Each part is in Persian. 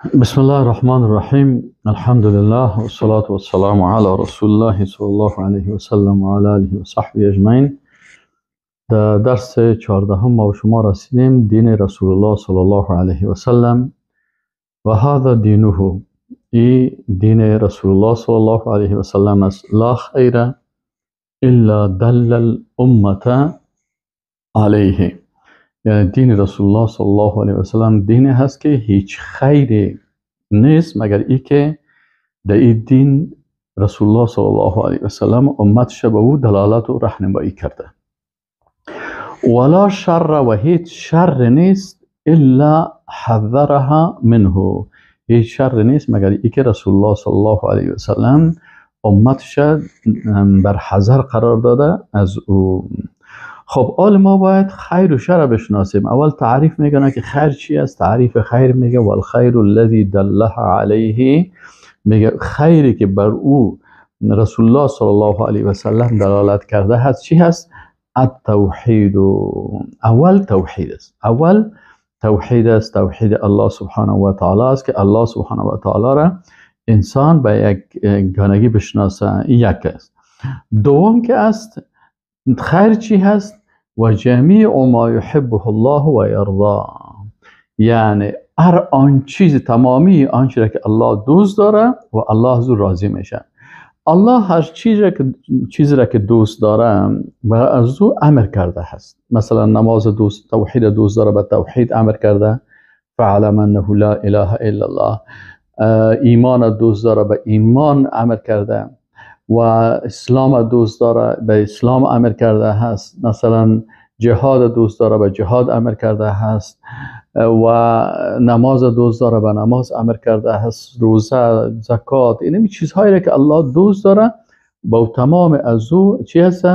بسم الله الرحمن الرحیم. الحمد لله والصلاة والسلام علی رسول الله صلی الله علیه و سلم و علی آله و صحبه اجمعین. در درس 14 ما و شما رسیدیم دین رسول الله صلی الله علیه و سلم و هذا دینه، ای دین رسول الله صلی الله علیه و سلم است. لا خیر الا دل الامة علیه، یعنی دین رسول الله صلی الله علیه و سلم دین هست که هیچ خیری نیست مگر ای که در این دین رسول الله صلی الله علیه و سلم امتش به او دلالت و راهنمایی کرده. ولا شر و هیچ شر نیست الا حذرها منه، هیچ شر نیست مگر ای که رسول الله صلی الله علیه و سلم امتش بر حذر قرار داده از او. خب آل ما باید خیر و شر بشناسیم. اول تعریف میکنه که خیر چی است. تعریف خیر میگه والخیر الذی دله علیه، میگه خیری که بر او رسول الله صلی الله علیه و سلم دلالت کرده هست چی هست؟ التوحید. اول توحید است. اول توحید است، توحید الله سبحانه و تعالی است که الله سبحانه و تعالی را انسان به یک گانگی بشناسه، یک است. دوم که است خیر چی هست؟ و جمیع ما یحبه الله و یرضا، یعنی هر آن چیز، تمامی آنچه را که الله دوست داره و الله از او راضی میشه. الله هر چیزی را که دوست داره و از او امر کرده هست. مثلا نماز دوست، توحید دوست داره، به توحید امر کرده، فعلم انه لا اله الا الله. ایمان دوست داره، به ایمان امر کرده. و اسلام دوست داره، به اسلام امر کرده هست. مثلا جهاد دوست داره، به جهاد امر کرده هست. و نماز دوست داره، به نماز امر کرده هست. روزه، زکات، این چیزهایی که الله دوست داره با تمام از او چی هست؟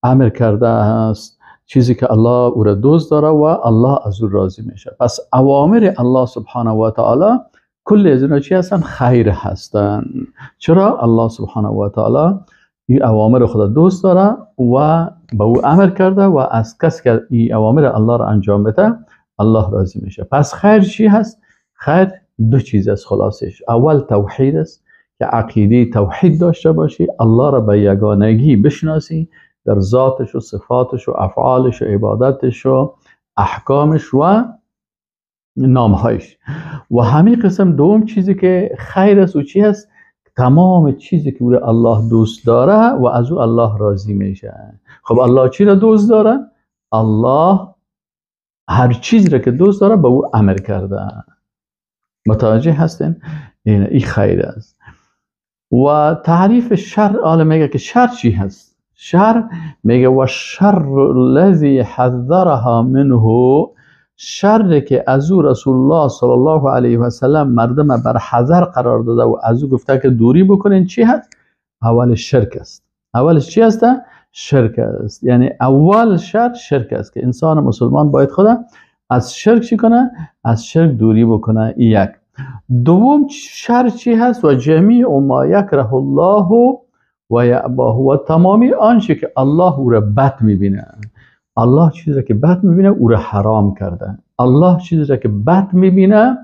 امر کرده هست. چیزی که الله او را دوست داره و الله از او راضی میشه. پس اوامر الله سبحانه و تعالی کل از اینا چی هستن؟ خیر هستن. چرا؟ الله سبحانه و تعالی این اوامر خدا دوست داره و به او امر کرده و از کسی که این اوامر الله را انجام بده الله راضی میشه. پس خیر چی هست؟ خیر دو چیز است خلاصش. اول توحید است که عقیده توحید داشته باشی، الله را به یگانگی بشناسی در ذاتش و صفاتش و افعالش و عبادتش و احکامش و نامهایش. و همین قسم دوم چیزی که خیر است و چی هست؟ تمام چیزی که او الله دوست داره و از او الله راضی میشه. خب الله چی را دوست داره؟ الله هر چیزی را که دوست داره به او امر کرده. متوجه هستین؟ این خیر است. و تعریف شر، آل میگه که شر چی هست؟ شر میگه و شر الذی حذرها منه، شر که از او رسول الله صلی الله علیه و سلم مردم بر حذر قرار داده و از او گفته که دوری بکنین چی هست؟ اول شرک است. اولش چی هست؟ شرک است. یعنی اول شر شرک است که انسان مسلمان باید خود از شرک چی کنه؟ از شرک دوری بکنه. یک. دوم شر چی هست؟ و جمیع ما یکره الله و یأباه، و تمامی آنچه که الله او را بد میبینه. الله چیزی را که بد میبینه او را حرام کرده. الله چیزی را که بد میبینه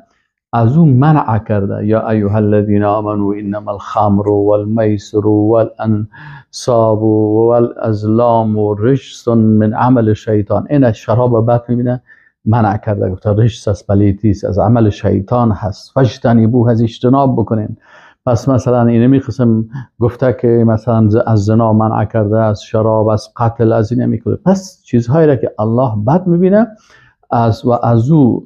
از او منع کرده. یا ایها الذین آمنوا انما الخمر والمیسر والانصاب والازلام رجس من عمل الشیطان. این شراب بد میبینه منع کرده، گفته رجس است، پلیتی است، از عمل شیطان هست، فاجتنبوه، از اجتناب بکنین. پس مثلا اینمی قسم گفته که مثلا از زنا منع کرده، از شراب، از قتل، از این میکنه. پس چیزهایی را که الله بد میبینه از و از او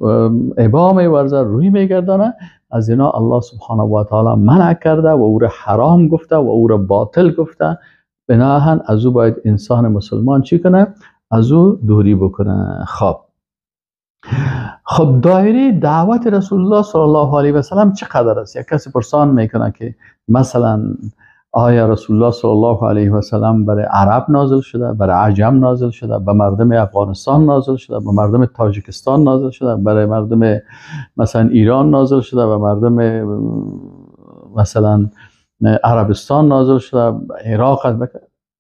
ابا میورزه، روی میگردانه، از اینا الله سبحانه و تعالی منع کرده و او را حرام گفته و او را باطل گفته. بناهن از او باید انسان مسلمان چی کنه؟ از او دوری بکنه. خب دایره دعوت رسول الله صلی الله علیه و سلم چقدر است؟ یک کسی پرسان میکنه که مثلا آیا رسول الله صلی الله علیه و سلم برای عرب نازل شده، برای عجم نازل شده، به مردم افغانستان نازل شده، به مردم تاجیکستان نازل شده، برای مردم مثلا ایران نازل شده، به مردم مثلا عربستان نازل شده، عراق؟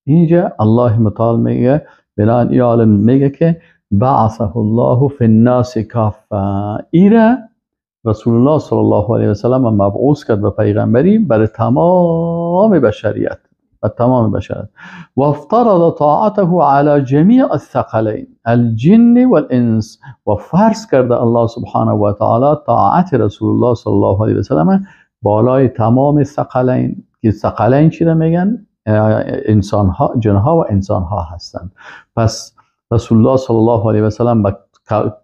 اینجا الله متعال میگه، بنابراین این عالم میگه که بعثه الله فی الناس کافه، ایره رسول الله صلی الله علیه و سلم مبعوث کرد به پیغمبری برای تمام بشریت و تمام بشریت. و افترض طاعته علی جمیع الثقلین الجن والانس، و فرض کرده الله سبحانه و تعالی طاعت رسول الله صلی الله علیه و سلم بالای تمام ثقلین. که ثقلین چی را میگن؟ انسان ها، جن ها و انسان ها هستند. پس رسول الله صلی الله علیه و سلم به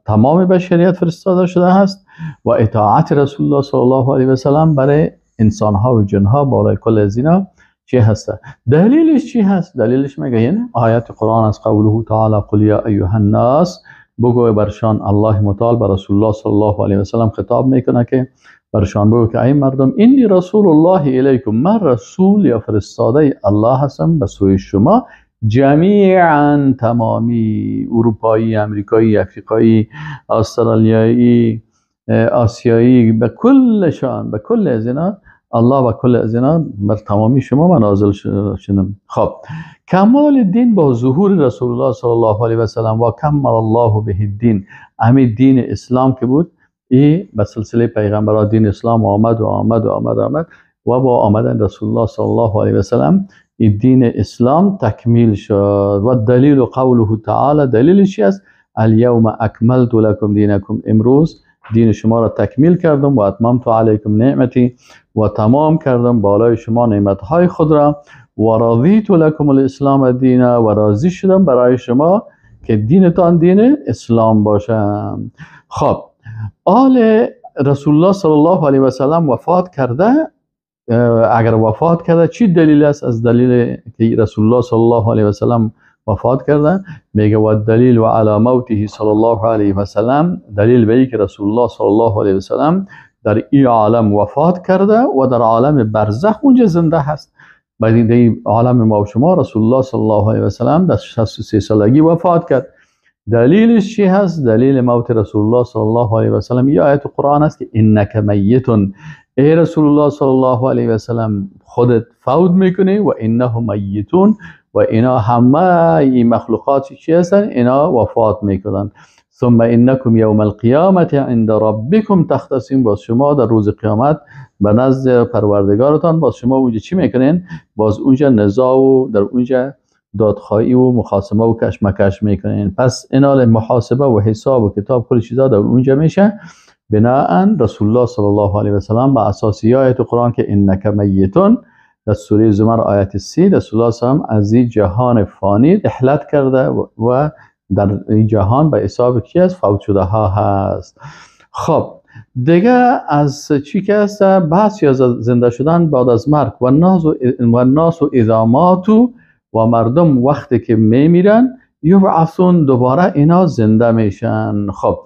تمام بشریت فرستاده شده است و اطاعت رسول الله صلی الله علیه و سلم برای انسان ها و جن ها بالای کل از اینا چی هست؟ دلیلش چی هست؟ دلیلش میگه یعنی آیات قرآن از قوله تعالی قل یا ایها الناس، بگو برشان الله متعال بر رسول الله صلی الله علیه و سلم خطاب میکنه که برشان بگو که ای مردم انی رسول الله الیکم، من رسول یا فرستاده الله هستم به سوی شما، جمیعا تمامی، اروپایی، امریکایی، افریقایی، استرالیایی، آسیایی، به کلشان، به کل از اینا الله و کل از اینا بر تمامی شما من نازل شدم. خب کمال دین با ظهور رسول الله صلی الله علیه و سلم و کمل الله به الدین، همین دین اسلام که بود ای به سلسله پیغمبران دین اسلام آمد و آمد و آمد آمد و با آمدن رسول الله صلی الله علیه و سلم این دین اسلام تکمیل شد. و دلیل قوله تعالی، دلیل چی است؟ الیوم اکملت لکم دینکم، امروز دین شما را تکمیل کردم و اتممت علیکم نعمتی، و تمام کردم بالای شما نعمتهای خود را، و رضیت لکم الاسلام دینا، و راضی شدم برای شما که دینتان دین اسلام باشه. خب آل رسول الله صلی الله علیه و سلم وفات کرده، اگر وفات کرده چی دلیل است از دلیل که رسول الله صلی الله علیه و سلم وفات کرده؟ میگه و دلیل و علی موته صلی الله علیه و سلم، دلیل به که رسول الله صلی الله علیه و سلم در این عالم وفات کرده و در عالم برزخ اونجا زنده هست. بعد در عالم ما و شما رسول الله صلی الله علیه و سلم در 63 سالگی وفات کرد. دلیلش چی هست؟ دلیل موت رسول الله صلی الله علیه و سلم یه آیت قرآن است که انک میتون، ای رسول الله صلی الله علیه و سلم خودت فوت میکنی و انهم میتون، و اینا همه این مخلوقات چی هستن؟ اینا وفات میکنن. ثم انکم یوم القیامت عند ربکم تختصم، باز شما در روز قیامت به نزد پروردگارتان باز شما اونجا چی میکنین؟ باز اونجا نزاع و در اونجا دادخواهی و مخاصمه و کشمکش میکنین. پس اینال محاسبه و حساب و کتاب کل چیزا در اونجا میشه. بناءً رسول الله صلی الله علیه و سلم به اساس آیت قرآن که انک میتون در سوره زمر آیت 30، رسول الله صلی الله علیه و سلم از این جهان فانی رحلت کرده و در این جهان به حساب کی است؟ فوت شده ها هست. خب دیگه از چی که هست؟ بحث یا زنده شدن بعد از مرگ. و الناس اذا ماتوا، و مردم وقتی که میمیرن یبعثون، دوباره اینا زنده میشن. خب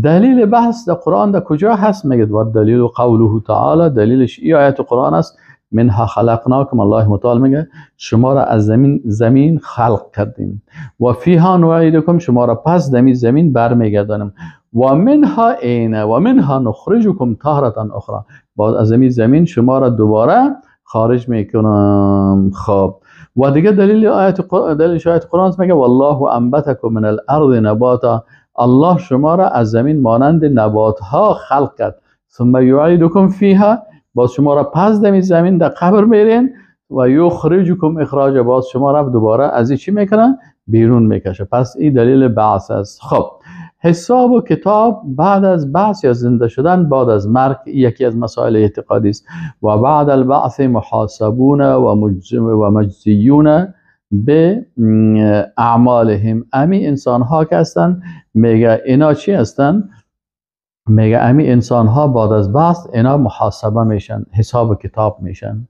دلیل بحث در قرآن در کجا هست؟ میگه و دلیل قوله تعالی، دلیلش ای آیت قرآن است، منها خلقناکم، الله متعال میگه شما را از زمین خلق کردیم، و فیها نعیدکم، شما را پس دمی زمین برمیگردانیم، و منها اینه و منها نخرجکم تارة اخرى، باز از زمین شما را دوباره خارج میکنم. خب و دیگه دلیل آیت قرآن میگه والله انبتکم من الارض نباتا، الله شما را از زمین مانند نبات ها خلق کرد، ثم یعیدکم فیها، باز شما را پس دمی زمین در قبر میرین، و یخرجکم اخراجا، باز شما را دوباره از این چی میکنن؟ بیرون میکشه. پس این دلیل بعث است. خب حساب و کتاب بعد از بعث یا زنده شدن بعد از مرگ یکی از مسائل اعتقادی است. و بعد البعث محاسبون و مجزیون به اعمالهم، امی انسان ها که هستن میگه اینا چی هستن؟ میگه امی انسان ها بعد از بعث اینا محاسبه میشن، حساب و کتاب میشن،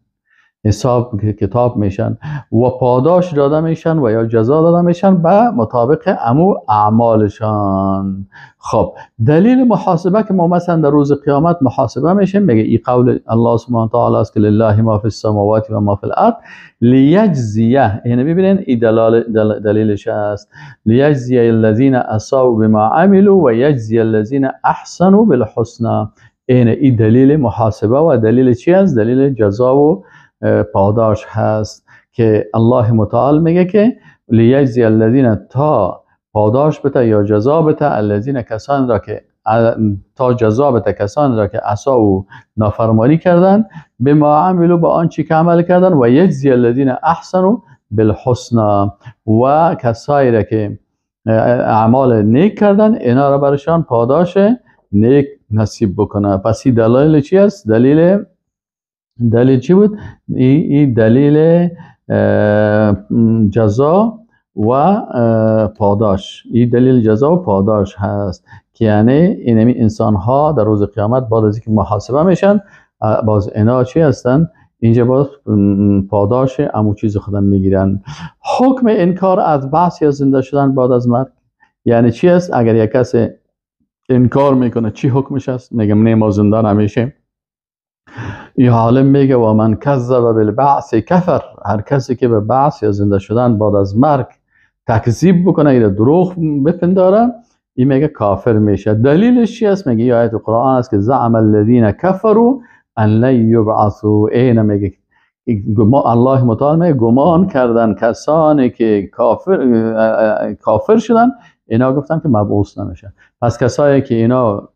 حساب کتاب میشن و پاداش داده میشن و یا جزا داده میشن به مطابق امو اعمالشان. خب دلیل محاسبه که ما مثلا در روز قیامت محاسبه میشیم، میگه ای قول الله سبحانه و تعالی است که لله ما فی السماوات و ما فی الارض لیجزیه، یعنی ببینین ای دلیلش است، لیجزی الذین اساءوا بما عملوا و یجزی الذین احسنوا بالحسنى. این ای دلیل محاسبه و دلیل چی است؟ دلیل جزا و پاداش هست که الله متعال میگه که لیجزی الذین، تا پاداش بده یا جزا بده، الذین کسان را که تا جزا بده کسانی را که عصا و نافرمانی کردن، بما عملوا با آنچه که عمل کردن، و یجزی الذین احسنوا بالحسنى و کسایی را که اعمال نیک کردن اینا را برشان پاداش نیک نصیب بکنه. پس این دلیل چی است؟ دلیل چی بود؟ این دلیل جزا و پاداش، این دلیل جزا و پاداش هست که یعنی اینمی انسان ها در روز قیامت بعد از اینکه محاسبه میشن باز اینا چی هستن؟ اینجا باز پاداش امو چیز خودم میگیرن. حکم انکار از بعث یا زنده شدن بعد از مرگ یعنی چی است؟ اگر یک کسی انکار میکنه چی حکمش است؟ میگم نه ما زنده نمیشیم. این عالم میگه و من کذب بالبعث کفر، هر کسی که به بعث یا زنده شدن بعد از مرگ تکذیب بکنه، این دروغ بپنداره، این میگه کافر میشه. دلیلش چی است؟ میگه آیت قرآن است که زعم الذین کفروا ان لن یبعثوا. این میگه الله متعال میگه گمان کردن کسانی که کافر شدن، اینا گفتن که مبعوث نمیشن. پس کسایی که اینا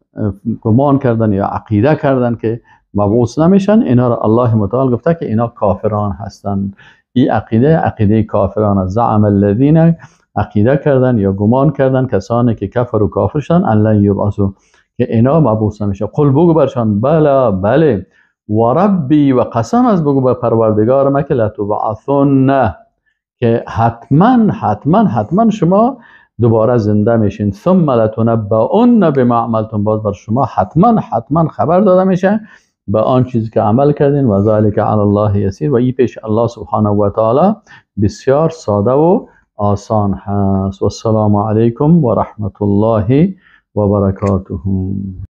گمان کردن یا عقیده کردن که مبعوث نمیشن، اینا را الله متعال گفته که اینا کافران هستن. این عقیده عقیده کافران است. زعم الذین عقیده کردن یا گمان کردن کسانی که کفر و کافر شدن، ان لن یبعثوا که اینا مبعوث نمیشه. قل بگو برشان بله بله و ربی و قسم از بگو به پروردگار ما که لتبعثن، که حتما حتما حتما شما دوباره زنده میشین. ثم لتنبؤن بما عملتم، باز بر شما حتما حتما خبر داده میشه به آن چیزی که عمل کردین. و ذلک علی الله یسیر، و این پیش الله سبحانه و تعالی بسیار ساده و آسان هست. و السلام علیکم و رحمت الله و برکاته.